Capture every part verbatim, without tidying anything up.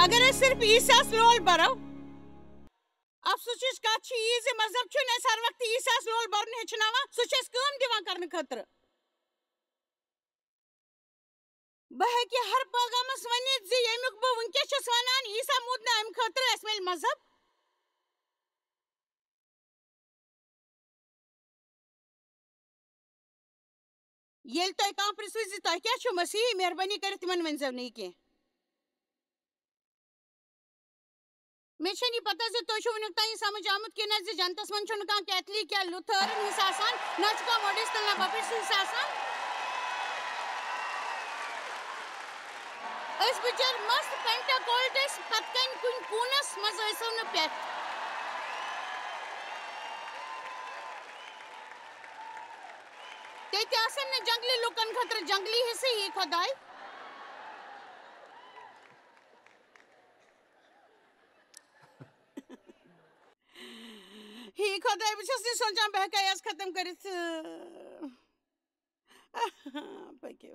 اگر أسۍ صرف عیسیٰ ہس لول برو، افسوسٕچ کتھ چھِ یہِ زِ مذہب چھُنہٕ اَسہِ ہر وقتہٕ عیسیٰ ہس لول برُن ہیٚچھناوان، سُہ چھُ اَسہِ کٲم دِوان کرنہٕ خٲطرٕ۔ بہٕ ہیٚکہِ ہر پٲغامس ؤنِتھ زِ ییٚمیُک بہٕ وٕنکیٚس چھَس وَنان، عیسیٰ موٗد نہٕ اَمہِ خٲطرٕ اَسہِ میلہِ مذہب۔ ییٚلہِ تۄہہِ کانٛہہ پرٛژھِ زِ تۄہہِ کیٛاہ چھُو مسیحی، مہربٲنی کٔرِتھ تِمن ؤنۍزیو نہٕ یہِ کینٛہہ۔ مےٚ چھَنہٕ یہِ پتہ زِ تۄہہِ چھُو وٕنیُک تام یہِ سمجھ آمُت کِنہٕ نہ زِ جنتس منٛز چھُنہٕ کانٛہہ کیتھلیک یا لوٗتھٲرن حصہٕ آسان، نہ چھُ کانٛہہ موڈسٹ نہ بپٹسٹ حصہٕ آسان۔ أسۍ بِچٲرۍ مست پینٹاکولٹس پتہٕ کنہِ کُنہِ کوٗنس منٛز ٲسِو نہٕ پٮ۪تھ۔ تیٚتہِ آسن نہٕ جنگلی لُکن خٲطرٕ جنگلی حصہٕ، یی خۄداے۔ ہی خۄداے، بہٕ چھَس یہِ سونٛچان، بہٕ ہٮ۪کا یہِ آز ختم کٔرِتھ۔ پٔکِو۔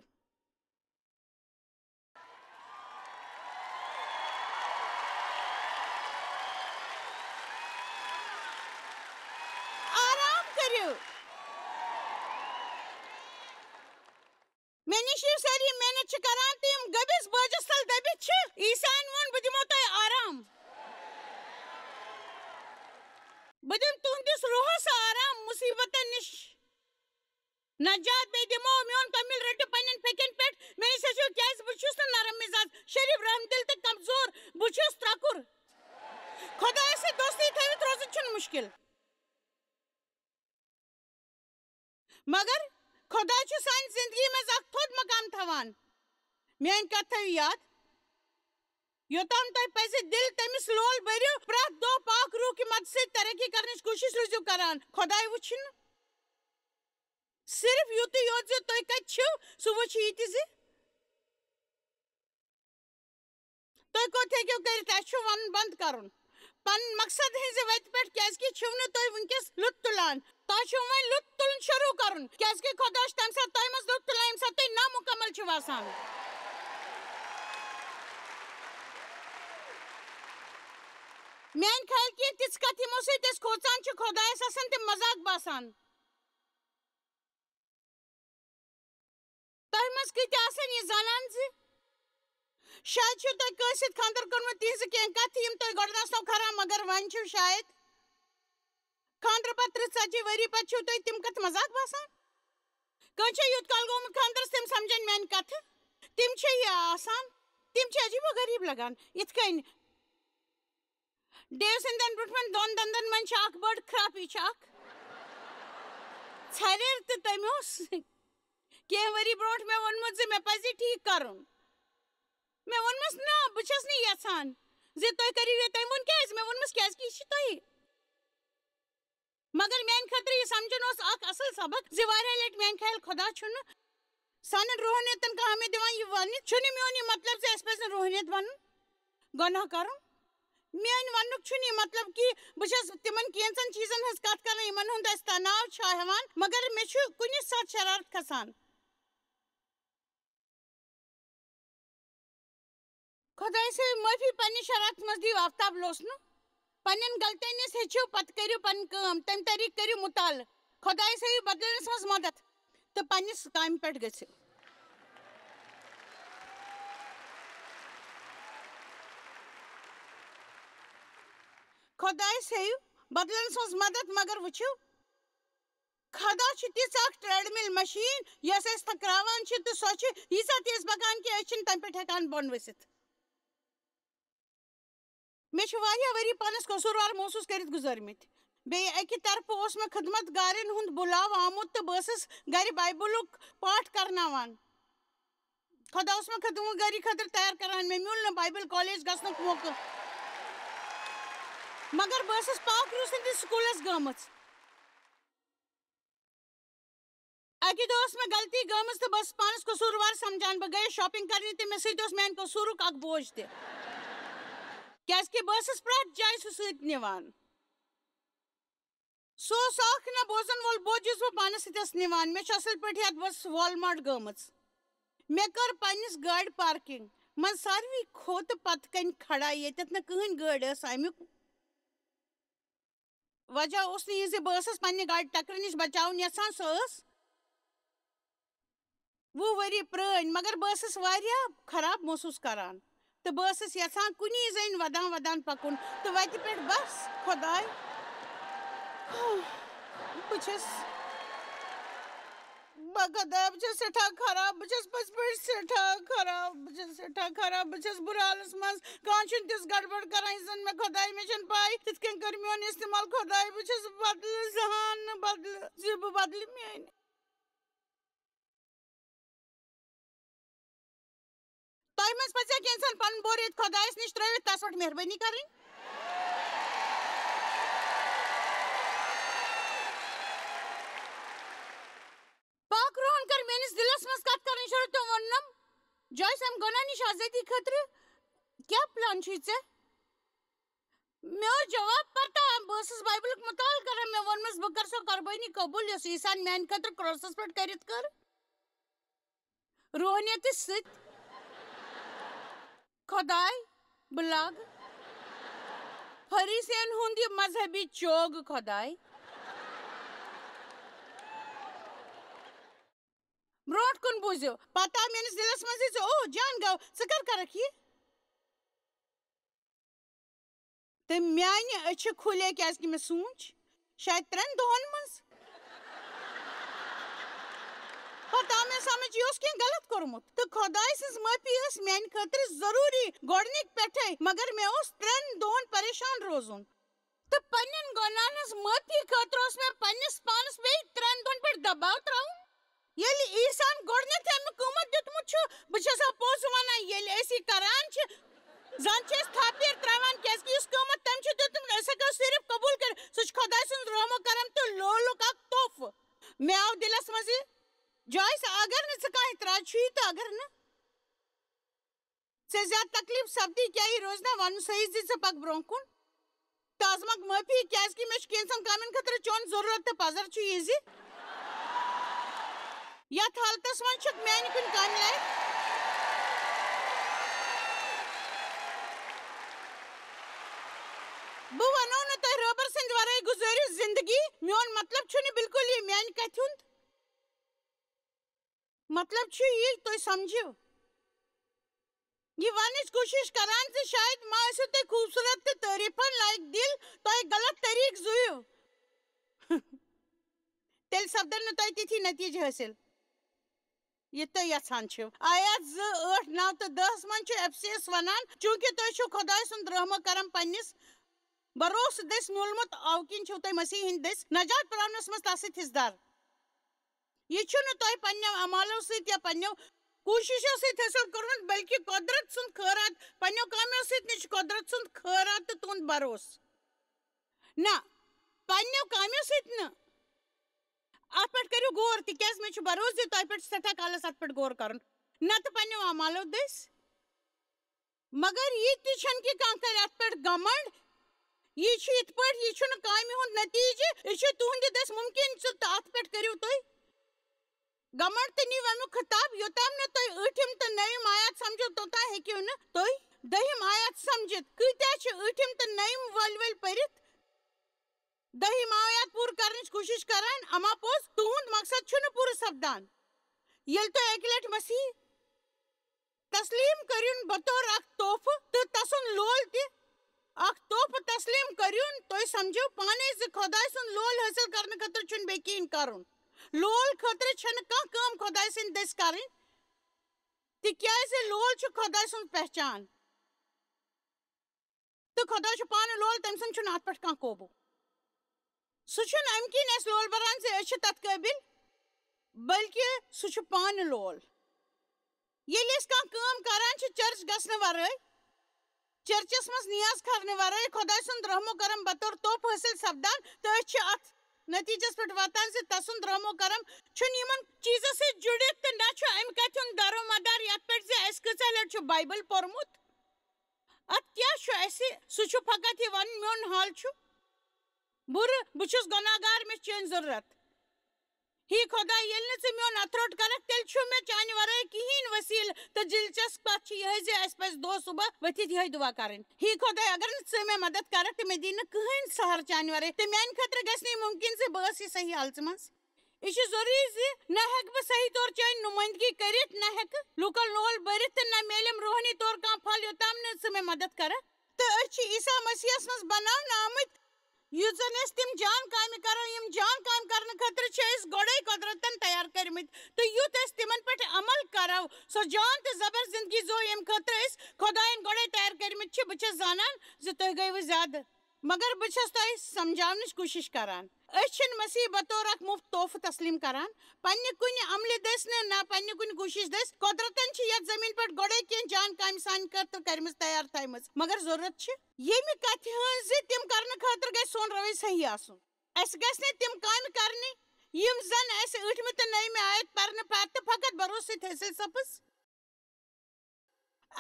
آرام کٔرِو۔ مےٚ نِش یِم سٲری محنت چھِ کران تہٕ یِم گٔبِس بٲجَس تل دٔبِتھ چھِ، عیسیٰ ہَن ووٚن، "بہٕ دِمو تۄہہِ آرام۔ بہٕ دِمہٕ تُہنٛدِس روحس آرام، مُصیبتن نِش نجات، بیٚیہِ دِمو میون کمیٖل رٔٹِو پننٮ۪ن پھیٚکٮ۪ن پٮ۪ٹھ۔ مےٚ نِش ٲسِو، کیٛازِ بہٕ چھُس نہٕ نرم مِزاز، شریٖف، رحم دِل تہٕ کمزور۔ بہٕ چھُس ترٛکُر۔ خۄدایَس سۭتۍ دوستی تھٲوِتھ روزُن چھُنہٕ مُشکِل۔" مگر خۄدا چھُ سانہِ زندگی منٛز اکھ تھوٚد مقام تھاوان۔ میٲنۍ کتھ تھٲیِو یاد، یوٚتام تۄہہِ پزِ دِل تٔمِس لول بٔرِو، پرٛٮ۪تھ دۄہ پاک روح کہِ مدد سۭتۍ ترقی کرنٕچ کوٗشش روٗزِو کران۔ خۄداے وٕچھِ نہٕ صرف یُتُے یوت زِ تُہۍ کتہِ چھِو، سُہ وٕچھِ یہِ تہِ زِ تُہۍ کوٚت ہیٚکِو کٔرِتھ؟ اَسہِ چھُ وَنُن بنٛد کَرُن پنُن مقصد ہٕنٛزِ وَتہِ پٮ۪ٹھ، کیٛازِکہِ چھِو نہٕ تُہۍ وٕنکیٚس لُطف تُلان۔ تۄہہِ چھُو وۄنۍ لُطف تُلُن شروٗع کَرُن، کیٛازِکہِ خۄدا چھُ تَمہِ ساتہٕ تۄہہِ منٛز لُطف تُلان، ییٚمہِ ساتہٕ تُہۍ نامُکمل چھِو آسان۔ میٛانہِ خیال کینٛہہ تِژھ کَتھٕ، یِمو سۭتۍ أسۍ کھوژان چھِ، خۄدایَس آسان تِم مذاق باسان۔ تۄہہِ منٛز کۭتیٛاہ آسن یہِ زانان زِ شاید چھُو تۄہہِ کٲنٛسہِ سۭتۍ خانٛدر کوٚرمُت، تِہنٛزٕ کینٛہہ کتھٕ، یِم تۄہہِ گۄڈٕ نہٕ ٲسنو کھران، مگر وۄنۍ چھِو شاید خانٛدرٕ پتہٕ ترٕٛہ ژتجی ؤری پتہٕ چھِو تۄہہِ تِم کتھٕ مذاق باسان؟ کٲنٛسہِ چھا یوٗت کال گوٚمُت خانٛدرس، تِم سمجھن میانہِ کتھٕ؟ تِم چھِ یہِ آسان، تِم چھِ عجیٖب و غریٖب لگان۔ یِتھ کٔنۍ ڈیو سٕنٛدٮ۪ن برٛونٛٹھمٮ۪ن دۄن دنٛدن منٛز چھِ اکھ بٔڑ کھرٛپھ، یہِ چھِ اکھ ژھریر، تہٕ تٔمۍ اوس کینٛہہ ؤری برٛونٛٹھ مےٚ ووٚنمُت زِ مےٚ پزِ یہِ ٹھیٖک کرُن۔ مےٚ ووٚنمس، "نہ، بہٕ چھَس نہٕ یژھان زِ تُہۍ کٔرِو یہِ۔" تٔمۍ ووٚن، "کیٛازِ؟" مےٚ ووٚنمس، "کیٛازِ کہِ یہِ چھِ تۄہہِ۔" مگر میانہِ خٲطرٕ یہِ سمجھُن اوس اکھ اصل سبق زِ واریاہ لٹہِ میانہِ خیال خۄدا چھُنہٕ سانٮ۪ن روحانیتن کانٛہہ اہمیت دِوان۔ یہِ وننہِ چھُنہٕ میون یہِ مطلب زِ اسہِ پزِ نہٕ روحانیت ونُن، گۄناہ کرُن۔ میٲنۍ وننُک چھُنہٕ یہِ مطلب کہِ بہٕ چھَس تِمن کینٛژن چیٖزن ہٕنٛز کتھ کران، یِمن ہُنٛد اسہِ تناو چھُ ہٮ۪وان، مگر مےٚ چھُ کُنہِ ساتہٕ شرارت کھسان۔ خۄدایَس ہیٚیِو معٲفی، پننہِ شرارتہٕ منٛز دِیِو آفتاب لوسنہٕ۔ پننٮ۪ن غلطین نِش ہیٚچھِو، پتہٕ کٔرِو پنٕنۍ کٲم، تَمہِ طریٖقہٕ کٔرِو مُطالعہٕ۔ خۄدایَس ہیٚیِو بدلنس منٛز مدد تہٕ پننِس کامہِ پٮ۪ٹھ گٔژھِو۔ خۄدایَس ہیٚیِو بدلنس منٛز مدد، مگر وٕچھِو، خدا چھِ تِژھ اکھ ٹریڈمل مشین، یۄس أسۍ تھکراوان چھِ، تہٕ سۄ چھِ ییٖژاہ تیز پکان کہِ أسۍ چھِنہٕ تَمہِ پٮ۪ٹھ ہٮ۪کان بۄن ؤسِتھ۔ مےٚ چھِ واریاہ ؤری پانس قصوٗروار محسوٗس کٔرِتھ گُزٲرمٕتۍ۔ بیٚیہِ اَکہِ طرفہٕ اوس مےٚ خدمت گارٮ۪ن ہُنٛد بُلاو آمُت تہٕ بہٕ ٲسٕس گرِ بایبلُک پاٹھ کرناوان۔ خدا اوس مےٚ خدمت گٲری خٲطرٕ تیار کران۔ مےٚ میوٗل نہٕ بایبل کالج گژھنُک موقعہٕ، مگر بہٕ ٲسٕس پاک روٗح سٕنٛدِس سکوٗلس گٔمٕژ۔ اَکہِ دۄہ ٲس مےٚ غلطی گٔمٕژ تہٕ بہٕ ٲسٕس پانَس قصوٗروار سمجھان۔ بہٕ گٔیَس shopping کرنہِ تہٕ مےٚ سۭتۍ اوس میٛانہِ قصوٗرُک اکھ بوج تہِ، کیٛازِکہِ بہٕ ٲسٕس پرٛٮ۪تھ جایہِ سُہ سۭتۍ نِوان۔ سُہ اوس سُہ اکھ نہ بوزن وول بوج یُس بہٕ پانَس سۭتۍ ٲسٕس نِوان۔ مےٚ چھُ اَصٕل پٲٹھۍ یاد، بہٕ ٲسٕس Walmart گٔمٕژ۔ مےٚ کٔر پننِس گاڑِ parking۔ منٛز ساروی کھۄتہٕ پتہٕ کنہِ کھڑا، ییٚتٮ۪تھ نہٕ کٕہٕنۍ گٲڑۍ ٲس۔ امیُک وجہ اوس نہٕ یہِ زِ بہٕ ٲسٕس پننہِ گاڑِ ٹکرٕ نِش بچاوُن یژھان، سۄ ٲس وُہ ؤری پرٛٲنۍ، مگر بہٕ ٲسٕس واریاہ خراب محسوٗس کران۔ تہٕ بہٕ ٲسٕس یژھان کُنی زٔنۍ ودان ودان پکُن۔ تہٕ وتہِ پٮ۪ٹھ بس، خۄداے، بہٕ چھَس، بہٕ خۄداے، بہٕ چھَس سٮ۪ٹھاہ خراب، بہٕ چھَس پٔزۍ پٲٹھۍ سٮ۪ٹھاہ خراب، بہٕ چھَس سٮ۪ٹھاہ خراب، بہٕ چھَس بُرٕ حالس منٛز۔ کانٛہہ چھُنہٕ تِژھ گڑبڑ کران یُس زن مےٚ، خۄداے، مےٚ چھَنہٕ پَے تِتھ کٔنۍ کٔر میون استعمال، خۄداے، بہٕ چھَس بدلہٕ زہان نہٕ بدلہٕ زِ بہٕ بدلہٕ میٲنۍ۔ تۄہہِ منٛز پَزِ کینٛژھن پنُن بوٚر ییٚتہِ خۄدایَس نِش ترٲوِتھ تَس پٮ۪ٹھ مہربٲنی کَرٕنۍ۔ پاک روحن کٔر میٲنِس دِلس منٛز کَتھ کَرٕنۍ شروٗع تہٕ ووٚننم، "جویس، اَمہِ گۄناہ نِش آزٲدی خٲطرٕ کیٛاہ پلان چھُے ژےٚ؟" مےٚ اوس جواب پتہ، بہٕ ٲسٕس بایبلُک مطالعہٕ کران، مےٚ ووٚنمَس، "بہٕ کَرٕ سۄ قۄربٲنی قبوٗل یۄس عیسیٰ ہن میانہِ خٲطرٕ کراسس پٮ۪ٹھ کٔرِتھ کٔر۔" روحانیتس سۭتۍ خۄداے، بہٕ لاگہٕ فریسین ہُنٛد یہِ مذہبی چوگ، خۄداے۔ برونٛٹھ کُن بوٗزِو۔ پتہٕ آو میٲنِس دِلس منٛز زِ، "او جان گوٚو، ژٕ کر کرکھ یہِ؟" تہٕ میانہِ أچھِ کھُلے، کیازِ کہِ مےٚ سوٗنچ، شاید ترٛٮ۪ن دۄہن منٛز۔ پتہٕ آو مےٚ سمجھ، یہِ اوس کینٛہہ غلط کوٚرمُت، تہٕ خۄداے سٕنٛز معٲفی ٲس میانہِ خٲطرٕ ضروٗری گۄڈٕنِکۍ پٮ۪ٹھے، مگر مےٚ اوس ترٛٮ۪ن دۄہن پریشان روزُن۔ تہٕ پننٮ۪ن گۄناہن ہٕنٛز معٲفی خٲطرٕ اوس مےٚ پننِس پانس بیٚیہِ ترٛٮ۪ن دۄہن پٮ۪ٹھ دباو ترٛاوُن۔ ییٚلہِ عیسیٰ ہن گۄڈٕنیتھٕے اَمیُک قۭمتھ دیُتمُت چھُ، بہٕ چھَسا پوٚز وَنان، ییٚلہِ أسۍ یہِ کران چھِ، زَن چھِ أسۍ تھپھ پھیٖر ترٛاوان، کیازِ کہِ یُس قۭمتھ تٔمۍ چھُ دیُتمُت، أسۍ ہٮ۪کو صرف قبوٗل کٔرِتھ۔ سُہ چھُ خۄداے سُنٛد رحم و کرم تہٕ لولُک اکھ تحفہٕ۔ مےٚ آو دِلس منٛز یہِ، جویس، اگر نہٕ ژٕ کانٛہہ اعتراض چھُے تہٕ اگر نہٕ، ژےٚ زیادٕ تکلیف سپدی، کیٛاہ یہِ روزِ نا ونُن صحیح زِ ژٕ پکھ برونٛہہ کُن؟ تہٕ از منٛگ معٲفی، کیٛازِ کہِ مےٚ چھُ کینٛژن کامٮ۪ن خٲطرٕ چون ضروٗرت، تہٕ پزر چھُ یہِ زِ یتھ حالتس منٛز چھُکھ میانہِ کُنہِ کامہِ لایق۔ بہٕ ونو نہٕ تۄہہِ رٲبر سٕنٛدِ ورٲے گُزٲرِو زندگی۔ میون مطلب چھُنہٕ بالکل یہِ میانہِ کتھِ ہُنٛد۔ مطلب چھُ یہِ، تُہۍ سمجھِو۔ یہِ وننٕچ کوٗشِش کران زِ شاید ما ٲسِو تُہۍ خوٗبصوٗرت تہٕ تعریٖفن لایق دِل، تۄہہِ غلط طریٖقہٕ زُوِو۔ تیٚلہِ سپدن نہٕ تۄہہِ تِتھی نتیٖجہٕ حٲصِل، یہِ تُہۍ یژھان چھِو۔ آیات زٕ، ٲٹھ، نَو تہٕ دَہَس منٛز چھُ ایفسیس ونان، چوٗنٛکہِ تُہۍ چھِو خۄداے سُنٛد رحم و کرم پننِس بروسہٕ دٔسۍ میوٗلمُت، اَوٕ کِنۍ چھِو تُہۍ مسیح ہٕنٛدۍ دٔسۍ نجات پراونس منٛز تَس سۭتۍ حصہٕ دار۔ یہِ چھُنہٕ تۄہہِ پننٮ۪و اعمالو سۭتۍ یا پننٮ۪و کوٗشِشو سۭتۍ حٲصِل کوٚرمُت، بلکہِ قۄدرت سُنٛد خٲرات۔ پننٮ۪و کامیو سۭتۍ نہٕ، چھُ قۄدرت سُنٛد خٲرات تہٕ تُہُنٛد بروسہٕ۔ نہ، پننٮ۪و کامیو سۭتۍ نہٕ۔ اتھ پٮ۪ٹھ کٔرِو غور، تِکیازِ مےٚ چھُ بروسہٕ زِ تۄہہِ پٮ۪ٹھ چھُ سٮ۪ٹھاہ کالس اتھ پٮ۪ٹھ غور کرُن، نتہٕ پننٮ۪و اعمالو دٔسۍ۔ مگر یہِ تہِ چھَنہٕ کہِ کانٛہہ کرِ اتھ پٮ۪ٹھ گمنڈ۔ یہِ چھُ یِتھ پٲٹھۍ، یہِ چھُنہٕ کامہِ ہُنٛد نتیٖجہٕ، یہِ چھُ تُہنٛدِ دٔسۍ مُمکِن، ژٕ تہٕ اتھ پٮ۪ٹھ کٔرِو تُہۍ گمنڈ تہٕ نِیِو امیُک خطاب۔ یوٚتام نہٕ تُہۍ ٲٹھِم تہٕ نٔوِم آیات سمجھِو، توٚتام ہیٚکِو نہٕ تُہۍ دٔہِم آیات سمجھِتھ۔ کۭتیاہ چھِ ٲٹھِم تہٕ نٔوِم ؤلۍ ؤلۍ پٔرِتھ دٔہِم آیات پوٗرٕ کرنٕچ کوٗشِش کران، اما پوٚز تُہُنٛد مقصد چھُنہٕ پوٗرٕ سپدان۔ ییٚلہِ تُہۍ اَکہِ لٹہِ مسیح تسلیٖم کٔرِوُن بطور اکھ تحفہٕ تہٕ تسُنٛد لول تہِ اکھ تحفہٕ تسلیٖم کٔرِوُن، تُہۍ سمجھِو پانے زِ خۄداے سُنٛد لول حٲصِل کرنہٕ خٲطرٕ چھُنہٕ بیٚیہِ کِہیٖنۍ کرُن۔ لول خٲطرٕ چھَنہٕ کانٛہہ کٲم خۄداے سٕنٛدِ دٔسۍ کرٕنۍ، تِکیازِ لول چھُ خۄداے سُنٛد پہچان۔ تہٕ خۄدا چھُ پانہٕ لول، تٔمۍ سُنٛد چھُنہٕ اَتھ پٮ۪ٹھ کانٛہہ قوبوٗ۔ سُہ چھُنہٕ اَمہِ کِنۍ اَسہِ لول بَران زِ أسۍ چھِ تَتھ قٲبِل، بلکہِ سُہ چھُ پانہٕ لول۔ ییٚلہِ أسۍ کانٛہہ کٲم کران چھِ چرچ گژھنہٕ ورٲے، چرچس منٛز نیاز کرنہٕ ورٲے خۄداے سُنٛد رحم و کرم بطور تحفہٕ حٲصِل سپدان، تہٕ أسۍ چھِ اَتھ نتیٖجس پٮ۪ٹھ واتان زِ تسُنٛد رحم و کرم چھُنہٕ یِمن چیٖزس سۭتۍ جُڑِتھ، تہٕ نہ چھُ اَمہِ کتھِ ہُنٛد درومدار یَتھ پٮ۪ٹھ زِ اَسہِ کۭژاہ لٹہِ چھُ بایبل پوٚرمُت۔ اتھ کیٛاہ چھُ اَسہِ؟ سُہ چھُ فقط یہِ ونُن، میون حال چھُ بُرٕ، بہٕ چھُس گۄناہ گار، مےٚ چھِ چٲنۍ ضروٗرت۔ ہے خۄداے، ییٚلہِ نہٕ ژٕ میون اَتھٕ روٚٹ کَرَکھ، تیٚلہِ چھُ مےٚ چانہِ وَرٲے کِہیٖنۍ وسیٖلہٕ۔ تہٕ دِلچسپ کَتھ چھِ یِہے زِ اَسہِ پَزِ دۄہ صُبح ؤتھِتھ یِہے دُعا کَرٕنۍ۔ ہے خۄداے، اگر نہٕ ژٕ مےٚ مَدَد کَرَکھ تہٕ مےٚ دِیہِ نہٕ کٕہٕنۍ سہارٕ چانہِ وَرٲے، تہٕ میٛانہِ خٲطرٕ گژھِ نہٕ یہِ مُمکِن زِ بہٕ ٲسٕس یہِ صحیح حالژٕ منٛز۔ یہِ چھُ ضروٗری زِ نہ ہٮ۪کہٕ بہٕ صحیح طور چٲنۍ نُمٲیندگی کٔرِتھ، نہ ہٮ۪کہٕ لوٗکَن لول بٔرِتھ تہٕ نہ میلٮ۪م روحٲنی طور کانٛہہ پھل، یوٚتام نہٕ ژٕ مےٚ مَدَد کَرَکھ۔ تہٕ أسۍ چھِ عیسیٰ مسیحَس منٛز بناونہٕ آمٕتۍ، یُتھ زَن أسۍ تِم جان کامہِ کَرو، یِم جان کامہِ کَرنہٕ خٲطرٕ چھِ أسۍ گۄڈَے قۄدرَتَن تیار کٔرمٕتۍ۔ تہٕ یُتھ أسۍ تِمَن پٮ۪ٹھ عمل کَرو، سۄ جان تہٕ زَبر زِندگی زو، ییٚمہِ خٲطرٕ أسۍ خۄدایَن گۄڈَے تیار کٔرمٕتۍ چھِ۔ بہٕ چھَس زانان زِ تُہۍ گٔیوٕ زیادٕ، مگر بہٕ چھَس تۄہہِ سمجھاونٕچ کوٗشِش کران۔ أسۍ چھِنہٕ مسیح بطور اکھ مُفت تحفہٕ تسلیم کران، پننہِ کُنہِ عملہِ دٔسۍ نہٕ، نہ پننہِ کُنہِ کوٗشش دٔسۍ۔ قۄدرتن چھِ یتھ زمین پٮ۪ٹھ گۄڈے کینٛہہ جان کامہِ سانہِ خٲطرٕ کرِمٕژ، تیار تھایمٕژ، مگر ضرورت چھِ ییٚمہِ کتھِ ہٕنٛز زِ تِم کرنہٕ خٲطرٕ گژھِ سون رویہ صحیح آسُن۔ اسہِ گژھِ نہٕ تِم کامہِ کرنہِ، یِم زن اسہِ ٲٹھمہِ تہٕ نٔیمہِ آیت پرنہٕ پتہٕ فقط بروسہٕ سۭتۍ حٲصِل سپٕز۔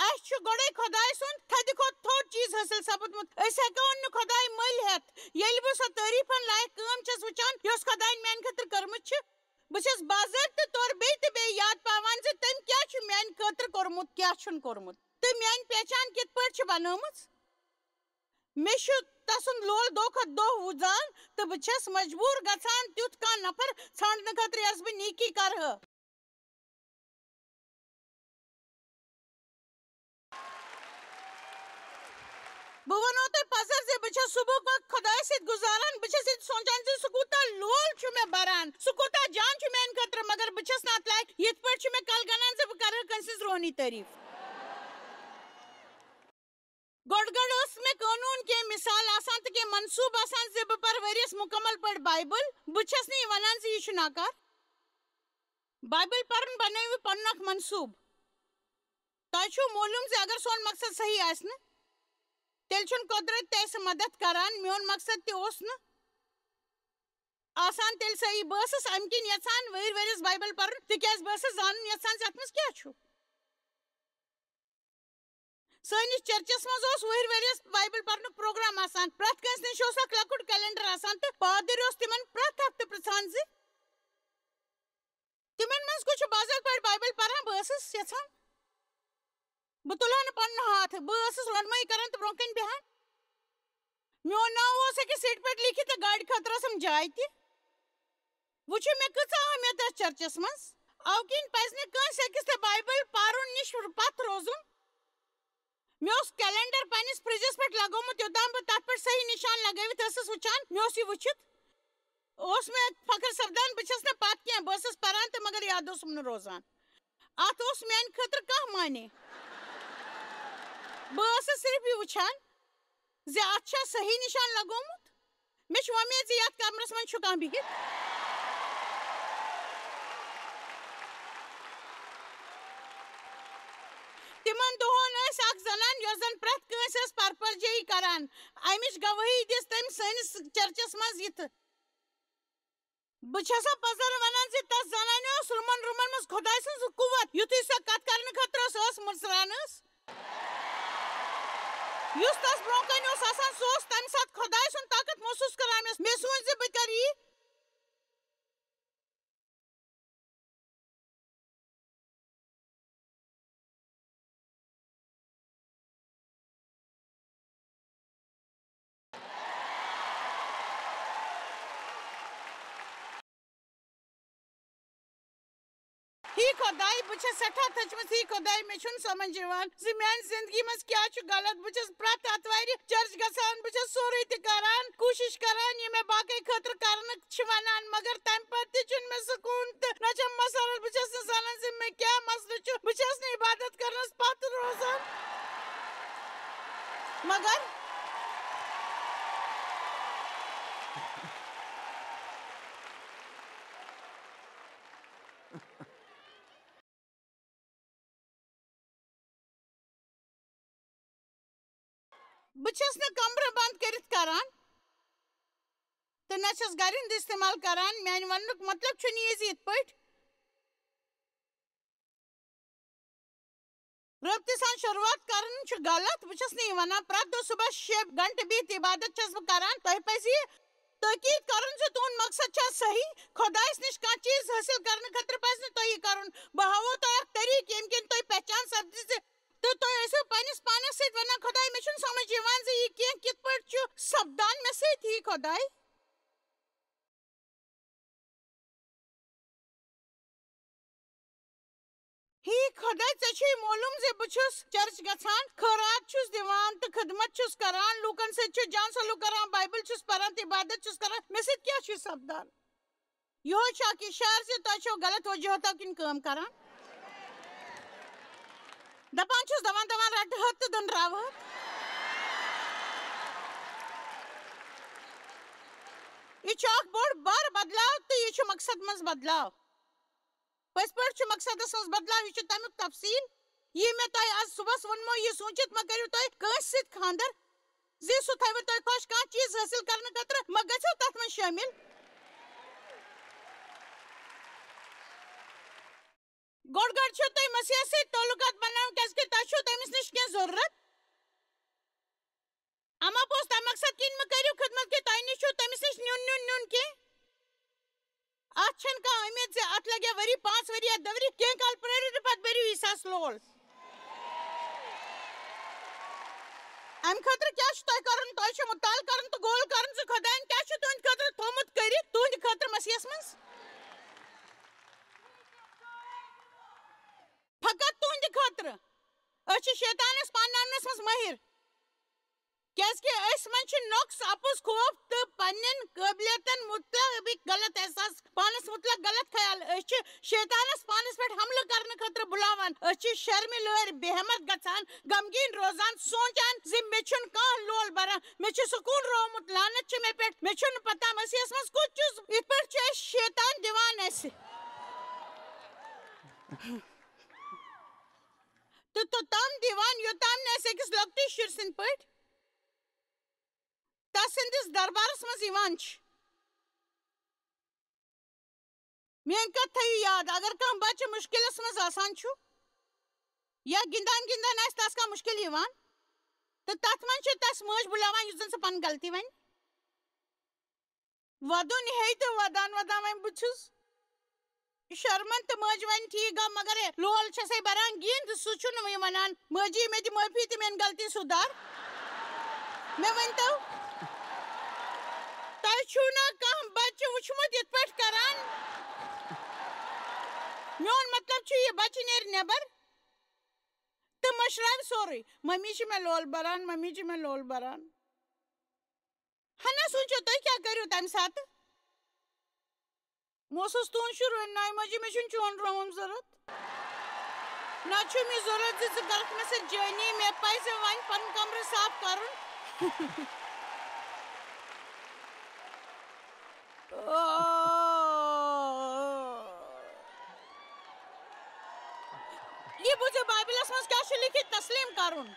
اسہِ چھُ گۄڈے خۄداے سُنٛد تھدِ کھۄتہٕ تھوٚد چیٖز حٲصِل سپُدمُت۔ أسۍ ہٮ۪کو نہٕ خۄداے مٔلۍ ہٮ۪تھ۔ ییٚلہِ بہٕ سۄ تعریٖفن لایق کٲم چھَس وٕچھان، یۄس خۄدایَن میانہِ خٲطرٕ کٔرمٕژ چھِ، بہٕ چھَس باضٲبطہٕ طور بیٚیہِ تہٕ بیٚیہِ یاد پاوان زِ تٔمۍ کیٛاہ چھُ میانہِ خٲطرٕ کوٚرمُت، کیٛاہ چھُنہٕ کوٚرمُت، تہٕ میانہِ پہچان کِتھ پٲٹھۍ چھِ بنٲومٕژ۔ مےٚ چھُ تسُنٛد لول دۄہ کھۄتہٕ دۄہ وُزان، تہٕ بہٕ چھَس مجبوٗر گژھان تیُتھ کانٛہہ نفر ژھانٛڈنہٕ خٲطرٕ، یَس بہٕ نیکی کرٕ ہا۔ بہٕ وَنو تۄہہِ پَزر زِ بہٕ چھَس صُبحُک وقت خۄدایَس سۭتۍ گُزاران۔ بہٕ چھَس ییٚتہِ سونٛچان زِ سُہ کوٗتاہ لول چھُ مےٚ بَران، سُہ کوٗتاہ جان چھُ میٛانہِ خٲطرٕ، مگر بہٕ چھَس نہٕ اَتھ لایق۔ یِتھ پٲٹھۍ چھُ مےٚ کَلہٕ گَنان زِ بہٕ کَرٕ ہا کٲنٛسہِ ہٕنٛز روحٲنی تعریٖف۔ گۄڈٕ گۄڈٕ ٲس مےٚ قونوٗن، کینٛہہ مثال آسان تہٕ کینٛہہ منصوٗبہٕ آسان زِ بہٕ پَرٕ ؤریَس مُکمل پٲٹھۍ بایبل۔ بہٕ چھَس نہٕ یہِ وَنان زِ یہِ چھُ ناکار۔ بایبل پَرُن بنٲوِو پَنُن اَکھ منصوٗبہٕ۔ تۄہہِ چھُو معلوٗم زِ اگر سون مقصد صحیح آسہِ نہٕ، تیٚلہِ چھُنہٕ قۄدرت تہِ اَسہِ مدد کران۔ میون مقصد تہِ اوس نہٕ آسان تیٚلہِ صحیح۔ بہٕ ٲسٕس اَمہِ کِنۍ یَژھان ؤرۍ ؤرِیَس بایبل پَرُن، تِکیٛازِ بہٕ ٲسٕس زانُن یَژھان زِ اَتھ منٛز کیٛاہ چھُ۔ سٲنِس چرچس منٛز اوس وُہرِ ؤرِیَس بایبل پرنُک پروگرام آسان۔ پرٛٮ۪تھ کٲنٛسہِ نِش اوس اکھ لۄکُٹ کیلنڈر آسان تہٕ پادٕرۍ اوس تِمن پرٛٮ۪تھ ہفتہٕ پرٛژھان زِ تِمن منٛز کُس چھُ بازل پٲٹھۍ بایبل پران۔ بہٕ ٲسٕس یژھان، بہٕ تُلہٕ ہا نہٕ پنُن ہاتھ۔ بہٕ ٲسٕس رۄنمٲیی کران تہٕ برٛونٛہہ کنہِ بیہان۔ میون ناو اوس أکِس سیٹہِ پٮ۪ٹھ لیکھِتھ تہٕ گاڑِ خٲطرٕ ٲسٕم جاے تہِ۔ وٕچھِو، مےٚ کۭژاہ اہمیت ٲس چرچس منٛز۔ اَوٕ کِنۍ پزِ نہٕ کٲنٛسہِ أکِس تہِ بایبل پرُن نِش پتھ روزُن۔ مےٚ اوس کیلنڈر پننِس فرجس پٮ۪ٹھ لگومُت، یوٚتام بہٕ تتھ پٮ۪ٹھ صحیح نشان لگٲوِتھ ٲسٕس وٕچھان۔ مےٚ اوس یہِ وٕچھِتھ، اوس مےٚ فخر سپدان، بہٕ چھس نہٕ پتھ کینٛہہ۔ بہٕ ٲسٕس پران تہٕ مگر یاد اوسُم نہٕ روزان۔ اتھ اوس میانہِ خٲطرٕ کانٛہہ معنی۔ بہٕ ٲسٕس صرف یہِ وٕچھان زِ اتھ چھا صحیح نشان لگومُت۔ مےٚ چھُ وۄمید زِ یتھ کمرس منٛز چھُ کانٛہہ بِہِتھ۔ تِمن دۄہن ٲس اکھ زنان، یۄس زن پرٛٮ۪تھ کٲنٛسہِ ٲس پرپرجٲیی کران۔ امِچ گوٲہی دِژ تٔمۍ سٲنِس چرچس منٛز یِتھ۔ بہٕ چھسا پزر ونان زِ تس زنانہِ اوس روٗمن روٗمن منٛز خۄداے سٕنٛز قوت؟ یُتھُے سۄ کتھ کرنہٕ خٲطرٕ ٲس، ٲس مُژران ٲس۔ یُس تس برونٛہہ کنہِ اوس آسان، سُہ اوس تمہِ ساتہٕ خۄداے سُنٛد طاقت محسوٗس کران۔ مےٚ، مےٚ سوٗنچ زِ بہٕ کرٕ یی۔ ہی خۄداے، بہٕ چھَس سٮ۪ٹھاہ تھٔچمٕژ۔ ہی خۄداے، مےٚ چھُنہٕ سمجھ یِوان زِ میٛانہِ زِندگی منٛز کیٛاہ چھُ غلط۔ بہٕ چھَس پرٛٮ۪تھ آتھوارِ چرچ گژھان، بہٕ چھَس سورُے تہِ کران، کوٗشِش کران، یہِ مےٚ باقٕے خٲطرٕ کرنہٕ چھِ وَنان، مگر تَمہِ پَتہٕ تہِ چھُنہٕ مےٚ سکوٗن تہٕ نہ چھَم مسرت۔ بہٕ چھَس نہٕ زانان زِ مےٚ کیٛاہ مسلہٕ چھُ۔ بہٕ چھَس نہٕ عبادت کرنَس پَتھ روزان، مگر بہٕ چھَس نہٕ کمرٕ بنٛد کٔرِتھ کران تہٕ نہ چھَس گرِ ہُنٛد استعمال کران۔ میٛانہِ وننُک مطلب چھُنہٕ یہِ زِ یِتھ پٲٹھۍ رٲبطہٕ سان شروٗعات کرٕنۍ چھُ غلط۔ بہٕ چھَس نہٕ یہِ وَنان۔ پرٛٮ۪تھ دۄہ صُبحس شےٚ گھنٹہٕ بِہِتھ عبادت چھَس بہٕ کران۔ تۄہہِ پَزِ یہِ تٲکیٖد کرُن زِ تُہُنٛد مقصد چھا صحیح۔ خۄدایَس نِش کانٛہہ چیٖز حٲصِل کرنہٕ خٲطرٕ پَزِ نہٕ تۄہہِ یہِ کرُن۔ بہٕ ہاوو تۄہہِ اکھ طریٖقہٕ، ییٚمہِ کِنۍ تُہۍ پہچان سپدِ زِ، تہٕ تُہۍ ٲسِو پننِس پانَس سۭتۍ وَنان، "خۄداے، مےٚ چھُنہٕ سمجھ یِوان زِ یہِ کینٛہہ کِتھ پٲٹھۍ چھُ سپدان مےٚ سۭتۍ، ہی خۄداے۔" ہی خۄداے، ژےٚ چھُے معلوم زِ بہٕ چھُس چرچ گژھان، خٲرات چھُس دِوان تہٕ خدمت چھُس کران، لوٗکن سۭتۍ چھُس جان سلوک کران، بایبل چھُس پران تہٕ عبادت چھُس کران، مےٚ سۭتۍ کیٛاہ چھُ سپدان؟ یِہوٚے چھُ اکھ اِشارٕ زِ تۄہہِ چھو غلط وجوہاتو کِنۍ کٲم کران۔ دپان چھُس، دپان، دپان، رٹہٕ ہتھ تہٕ دٔنٛدراوٕ ہتھ۔ یہِ چھُ اکھ بوٚڑ بار بدلاو تہٕ یہِ چھُ مقصد منٛز بدلاو۔ پٔزۍ پٲٹھۍ چھُ مقصدس منٛز بدلاو، یہِ چھُ تمیُک تفصیل۔ یہِ مےٚ تۄہہِ از صُبحس ووٚنمو، یہِ سوٗنٛچِتھ مہ کٔرِو تُہۍ کٲنٛسہِ سۭتۍ خانٛدر زِ سُہ تھٲوِ تۄہہِ خۄش۔ کانٛہہ چیٖز حٲصِل کرنہٕ خٲطرٕ مہ گٔژھِو تتھ منٛز شٲمِل۔ گۄڈٕ گۄڈٕ چھُو تۄہہِ مسیحس سۭتۍ تعلقات بناوٕنۍ، کیازِ کہِ تۄہہِ چھُو تٔمِس نِش کینٛہہ ضروٗرت۔ اما پوٚز، تَمہِ مقصد کِنۍ مہ کٔرِو خدمت کہِ تۄہہِ نِش چھُو تٔمِس نِش نیُن، نیُن، نیُن کینٛہہ۔ اتھ چھَنہٕ کانٛہہ اُمید زِ اتھ لگہِ ؤری، پانٛژھ ؤری یا دَہ ؤری، کینٛہہ کال پرٛٲرِو تہٕ پتہٕ بٔرِو عیسیٰ ہس لول۔ امہِ خٲطرٕ کیٛاہ چھُ تۄہہِ کرُن؟ تۄہہِ چھُ مُطالعہٕ کرُن تہٕ غور کرُن زِ خۄدایَن کیٛاہ چھُ تُہنٛدِ خٲطرٕ تھوٚومُت کٔرِتھ، تُہنٛدِ خٲطرٕ مسیحس منٛز۔ فقط تُہنٛدِ خٲطرٕ۔ أسۍ چھِ شیطانس پانناونس منٛز مٲہِر۔ کیازِ کہِ أسۍ منٛز چھِ نۄقص، اپُز، خوف تہٕ پننٮ۪ن قٲبلیتن مُطلق غلط احساس، پانس مُطلق غلط خیال۔ أسۍ چھِ شیطانس پانس پٮ۪ٹھ حملہٕ کرنہٕ خٲطرٕ بُلاوان۔ أسۍ چھِ شرمہِ لٲرۍ بے ہمت گژھان، غمگیٖن روزان، سونٛچان زِ مےٚ چھُنہٕ کانٛہہ لول بران، مےٚ چھُ سکوٗن روومُت، لعنت چھِ مےٚ پٮ۪ٹھ، مےٚ چھُنہٕ پتہ مسیحس منٛز کُس چھُس۔ یِتھ پٲٹھۍ چھُ اَسہِ شیطان دِوان اَسہِ۔ تہٕ توٚتام دِوان، یوٚتام نہٕ أسۍ أکِس لۄکٹِس شُرۍ سٕنٛدۍ پٲٹھۍ تس سٕنٛدِس دربارس منٛز یِوان چھِ۔ میٲنۍ کتھ تھٲیِو یاد، اگر کانٛہہ بچہٕ مُشکِلس منٛز آسان چھُ یا گِنٛدان گِنٛدان آسہِ تس کانٛہہ مُشکِل یِوان، تہٕ تتھ منٛز چھِ تس مٲج بُلاوان، یُس زن سُہ پنٕنۍ غلطی ونہِ۔ ودُن ہے تہٕ ودان ودان وۄنۍ بہٕ چھُس شرمن تہٕ مٲج وۄنۍ ٹھیٖک گوٚو، مگر لول چھسے بران گیٖنٛد، سُہ چھُنہٕ وۄنۍ ونان، "مٲجی، مےٚ دِ معٲفی تہٕ میٲنۍ غلطی سُدھار۔" مےٚ ؤنۍتو، تۄہہِ چھُو نا کانٛہہ بچہٕ وُچھمُت یِتھ پٲٹھۍ کران؟ میون مطلب چھُ، یہِ بچہٕ نیرِ نٮ۪بر تہٕ مٔشراوِ سورُے، "ممی چھِ مےٚ لول بران، ممی چھِ مےٚ لول بران۔" ہنا سوٗنٛچِو، تُہۍ کیٛاہ کٔرِو تَمہِ ساتہٕ؟ بہٕ اوسُس تُہُنٛد شُر، وۄنۍ ناے ماجی، مےٚ چھُنہٕ چون روٗم ضوٚرَتھ۔ نہ چھُ مےٚ ضوٚرَتھ زِ ژٕ کَرَکھ مےٚ سۭتۍ جٲنی، مےٚ پَزِ وۄنۍ پَنُن کَمرٕ صاف کَرُن۔ یہِ بوٗزِو، بایبلَس منٛز کیٛاہ چھُ لیکھِتھ؟ تسلیٖم کَرُن۔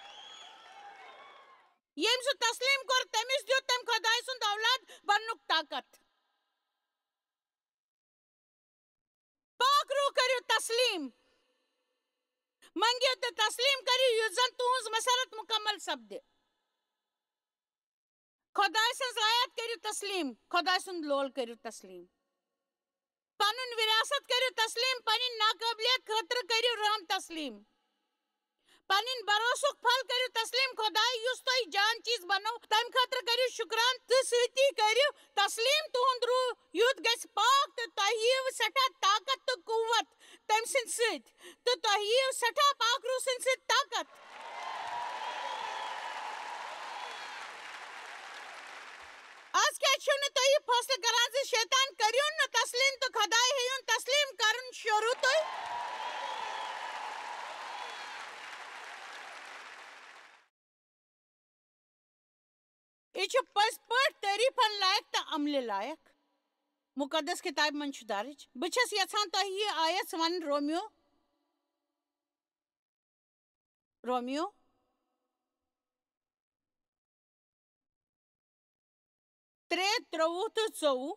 ییٚمۍ سُہ تسلیٖم کوٚر، تٔمِس دیُت تٔمۍ خۄداے سُنٛد اولاد بننُک طاقت۔ پاک روح کٔرِو تسلیٖم۔ منٛگِو تہٕ تسلیٖم کٔرِو، یُتھ زَن تُہٕنٛز مسرت مُکمل سپدِ۔ خۄداے سٕنٛز آیت کٔرِو تسلیٖم، خۄداے سُنٛد لول کٔرِو تسلیٖم۔ پنُن وراثت کٔرِو تسلیٖم، پنٕنۍ ناقٲبلیت خٲطرٕ کٔرِو رحم تسلیٖم۔ پنٕنۍ بروسُک پھل کٔرِو تسلیٖم، خۄداے یُس تۄہہِ جان چیٖز بنوو، تَمہِ خٲطرٕ کٔرِو شُکران تہٕ سۭتی کٔرِو تسلیٖم تُہُنٛد روح، یُتھ گژھِ پاک تہٕ تۄہہِ یِیِو سٮ۪ٹھاہ طاقت تہٕ قوت تٔمۍ سٕنٛدِ سۭتۍ، تہٕ تۄہہِ یِیِو سٮ۪ٹھاہ پاک روح سٕنٛدِ سۭتۍ طاقت۔ از کیٛازِ چھِو نہٕ تُہۍ یہِ فٲصلہٕ کران زِ شیطان کٔرِو نہٕ تسلیٖم تہٕ خۄداے ہیٚیِن تسلیٖم کرُن شروٗع تُہۍ؟ یہِ چھُ پٔزۍ پٲٹھۍ تعریٖفن لایق تہٕ عملہِ لایق۔ مُقدس کِتابہِ منٛز چھُ درٕج۔ بہٕ چھَس یَژھان تۄہہِ یہِ آیت وَنٕنۍ، رومیو، رومیو ترٛےٚ، ترٛۆوُہ تہٕ ژۆوُہ۔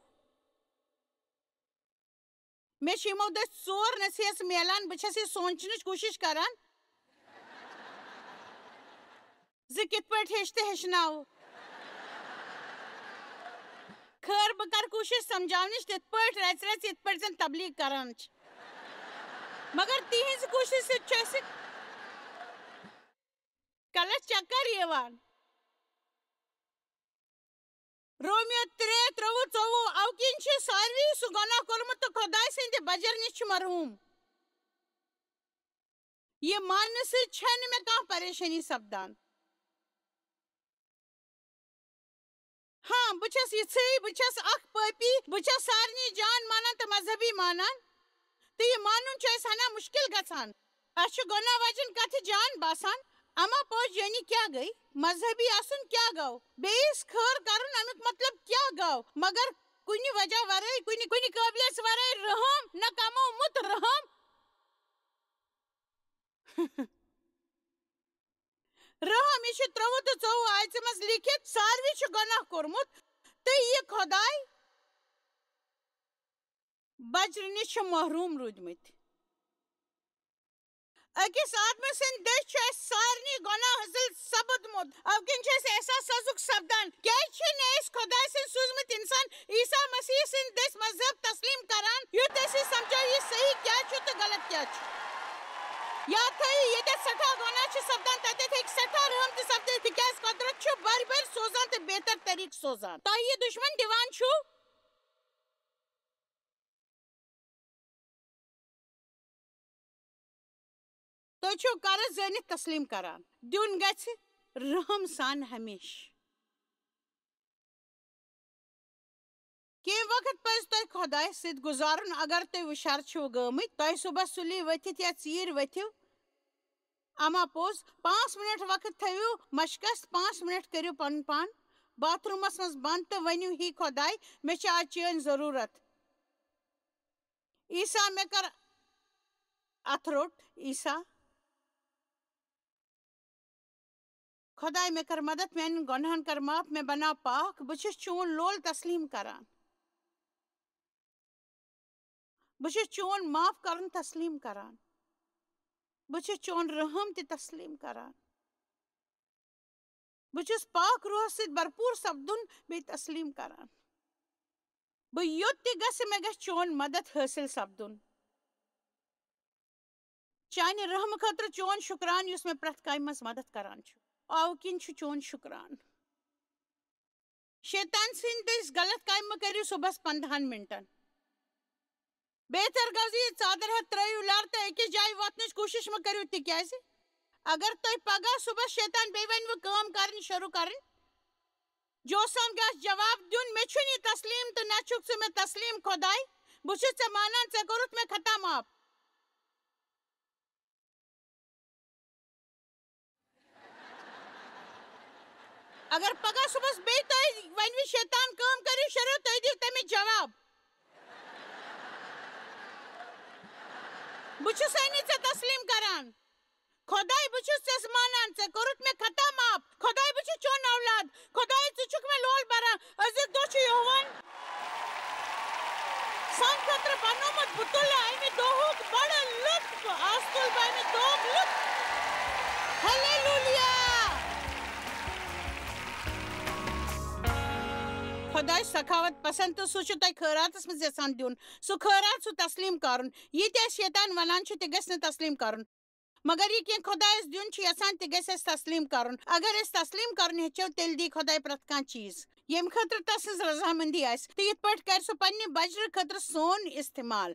مےٚ چھِ یِمو دٔسۍ ژور نصیحت میلان۔ بہٕ چھَس یہِ سونٛچنٕچ کوٗشِش کران زِ کِتھ پٲٹھۍ ہیٚچھِ تہٕ ہیٚچھناوٕ۔ خٲر، بہٕ کرٕ کوٗشِش سمجھاونٕچ تِتھ پٲٹھۍ رژِ رژِ، یِتھ پٲٹھۍ زن تبلیغ کران چھِ۔ مگر تِہنٛزِ کوٗشِشہِ سۭتۍ چھُ اَسہِ کلس چکر یِوان۔ رومیو ترٛےٚ، ترٛوٚوُہ، ژوٚوُہ، اَوٕ کِنۍ چھُ ساروی سُہ گۄناہ کوٚرمُت تہٕ خۄداے سٕنٛدِ بجر نِش چھُ مرحوٗم۔ یہِ ماننہٕ سۭتۍ چھَنہٕ مےٚ کانٛہہ پریشٲنی سپدان۔ ہاں، بہٕ چھَس یِژھٕے، بہٕ چھَس اکھ پٲپی، بہٕ چھَس سارنٕے جان مانان تہٕ مذہبی مانان، تہٕ یہِ مانُن چھُ اَسہِ ہنا مُشکِل گژھان۔ اَسہِ چھُ گۄناہ وجن کتھِ جان باسان، اما پوٚز یعنی کیٛاہ گٔے؟ مذہبی آسُن کیٛاہ گوٚو؟ بیٚیِس خٲر کرُن اَمیُک مطلب کیٛاہ گوٚو؟ مگر کُنہِ وجہ ورٲے، کُنہِ، کُنہِ قٲبلیت ورٲے رحم نہ کمومُت رحم۔ رحم، یہِ چھُ ترٛوٚوُہ تہٕ ژوٚوُہ آیژِ منٛز لیٖکھِتھ، ساروی چھُ گۄناہ کوٚرمُت تہٕ یہِ خۄداے بچنہٕ نِش چھِ محروٗم روٗدمٕتۍ۔ أکِس آدمہٕ سٕنٛدِ دٔسۍ چھُ اَسہِ سارنٕے گۄناہ حٲصِل سپُدمُت۔ اَوٕ کِنۍ چھُ اَسہِ احساس سزُک سپدان۔ کیٛازِ چھِ نہٕ أسۍ خۄداے سٕنٛدِ سوٗزمٕتۍ اِنسان عیسیٰ مسیح سٕنٛدِ دٔسۍ مذہب تسلیٖم کران، یُتھ أسۍ یہِ سمجھو یہِ صحیح کیٛاہ چھُ تہٕ غلط کیٛاہ چھُ؟ یاد تھٲیِو، ییٚتٮ۪تھ سٮ۪ٹھاہ گۄناہ چھُ سپدان، تَتٮ۪تھ ہیٚکہِ سٮ۪ٹھاہ رحم تہِ سپدِتھ، تِکیٛازِ قۄدرت چھُ بٔرۍ بٔرۍ سوزان تہٕ بہتر طریٖقہٕ سوزان۔ تۄہہِ یہِ دُشمن دِوان چھُو، تُہۍ چھِو قرض زٲنِتھ تسلیٖم کران۔ دیُن گژھِ رحم سان ہمیشہٕ۔ کینٛہہ وقت پزِ تۄہہِ خۄدایس سۭتۍ گُزارُن۔ اگر تُہۍ وُشار چھِو گٲمٕتۍ، تۄہہِ صُبحس سُلی ؤتھِتھ یا ژیٖرۍ ؤتھِو، اما پوٚز، پانٛژھ منٹ وقت تھٲوِو مشقس، پانٛژھ منٹ کٔرِو پنُن پان باتھ روٗمس منٛز بنٛد تہٕ ؤنِو، "ہے خۄداے، مےٚ چھِ آز چٲنۍ ضروٗرت۔ عیسیٰ، مےٚ کر اَتھٕ روٚٹ، عیسیٰ، خۄداے، مےٚ کر مدد، میانٮ۪ن گۄناہن کر معاف، مےٚ بناو پاک، بہٕ چھُس چون لول تسلیٖم کران۔ بہٕ چھُس چون معاف کرُن تسلیٖم کران۔ بہٕ چھُس چون رحم تہِ تسلیٖم کران۔ بہٕ چھُس پاک روحس سۭتۍ بھرپوٗر سپدُن بیٚیہِ تسلیٖم کران۔ بہٕ یوٚت تہِ گژھٕ، مےٚ گژھِ چون مدد حٲصِل سپدُن۔ چانہِ رحمہٕ خٲطرٕ چون شُکران، یُس مےٚ پرٛٮ۪تھ کامہِ منٛز مدد کران چھُ۔ اَوٕ کِنۍ چھُ چون شُکران۔ شیطان سٕنٛدِ دٔسۍ غلط کامہِ مہٕ کٔرِو صُبحس پنٛدہن منٹن۔ بہتر گوٚو زِ یہِ ژادر ہٮ۪تھ ترٲیِو لر تہٕ أکِس جایہِ وۄتھنٕچ کوٗشِش مہٕ کٔرِو، تِکیٛازِ اگر تۄہہِ پگاہ صُبحس شیطان بیٚیہِ ونِوٕ کٲم کرٕنۍ شروٗع کرٕنۍ، جوسان گژھِ جواب دیُن، "مےٚ چھُنہٕ یہِ تسلیٖم تہٕ نہ چھُکھ ژٕ مےٚ تسلیٖم، خۄداے۔ بہٕ چھُس ژےٚ مانان، ژےٚ کوٚرُتھ مےٚ خطا معاف۔" اگر پگاہ صُبحس بیٚیہِ تۄہہِ ونِوٕ شیطان کٲم کٔرِو شروٗع، تُہۍ دِیِو تٔمِس جواب، "بہٕ چھُسے نہٕ ژےٚ تسلیٖم کران۔ خۄداے، بہٕ چھُس ژےٚ مانان، ژےٚ کوٚرُتھ مےٚ خطا معاف۔ خۄداے، بہٕ چھُس چون اولاد۔ خۄداے، ژٕ چھُکھ مےٚ لول بران۔ أزیُک دۄہ چھُ یِہوٚوَن سانہِ خٲطرٕ بنوومُت۔ بہٕ تُلہٕ اَمہِ دۄہُک بڑٕ لُطف۔ آز تُلہٕ بہٕ اَمہِ دۄہُک لُطف۔ ہلیلویا۔" خۄداے سخاوت پسند تہٕ سُہ چھُ تۄہہِ خٲراتس منٛز یژھان دیُن۔ سُہ خٲرات، سُہ تسلیٖم کرُن۔ یہِ تہِ اَسہِ شیطان ونان چھُ، تہِ گژھِ نہٕ تسلیٖم کرُن۔ مگر یہِ کینٛہہ خۄدایَس دیُن چھُ یَژھان، تہِ گژھِ اَسہِ تسلیٖم کَرُن۔ اگر أسۍ تسلیٖم کَرُن ہیٚچھو، تیٚلہِ دی خۄداے پرٛٮ۪تھ کانٛہہ چیٖز، ییٚمہِ خٲطرٕ تسٕنٛز رضامندی آسہِ، تہٕ یِتھ پٲٹھۍ کَرِ سُہ پننہِ بجرٕ خٲطرٕ سون استعمال۔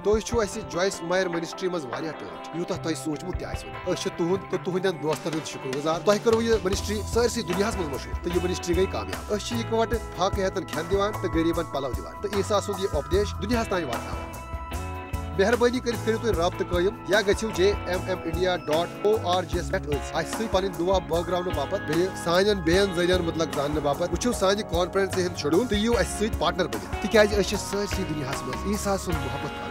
تُہۍ چھِو اَسہِ جویس مایر منسٹری منٛز واریاہ ٹٲٹھۍ، یوٗتاہ تۄہہِ سوٗنٛچمُت تہِ آسِوٕ نہٕ۔ أسۍ چھِ تُہُنٛد تہٕ تُہٕنٛدٮ۪ن دوستن ہُنٛد شُکر گُزار۔ تۄہہِ کٔروٕ یہِ منسٹری سٲرسٕے دُنیاہَس منٛز مشہوٗر، تہٕ یہِ منسٹری گٔے کامیاب۔ أسۍ چھِ یِکوَٹہٕ فاقہٕ ہیتن کھٮ۪ن دِوان تہٕ غریٖبن پلو دِوان، تہٕ عیسیٰ سُنٛد یہِ اُپدیش دُنیاہَس تام واتناوان۔ مہربٲنی کٔرِتھ کٔرِو تُہۍ رابطہٕ قٲیِم یا گٔژھِو J M M India dot O R G یَس پٮ۪ٹھ أسۍ اَسہِ سۭتۍ پنٕنۍ دُعا بٲگراونہٕ باپتھ، بیٚیہِ سانٮ۪ن بیٚین ذٔریعن مُتلق زاننہٕ باپتھ۔ وٕچھِو سانہِ کانفرنسہِ ہُنٛد شیڈول تہٕ یِیِو اَسہِ سۭتۍ پارٹنر بٔنِتھ، تِکیازِ أسۍ چھِ سٲرسٕے دُنیاہَس منٛز عیسیٰ سُنٛد محبت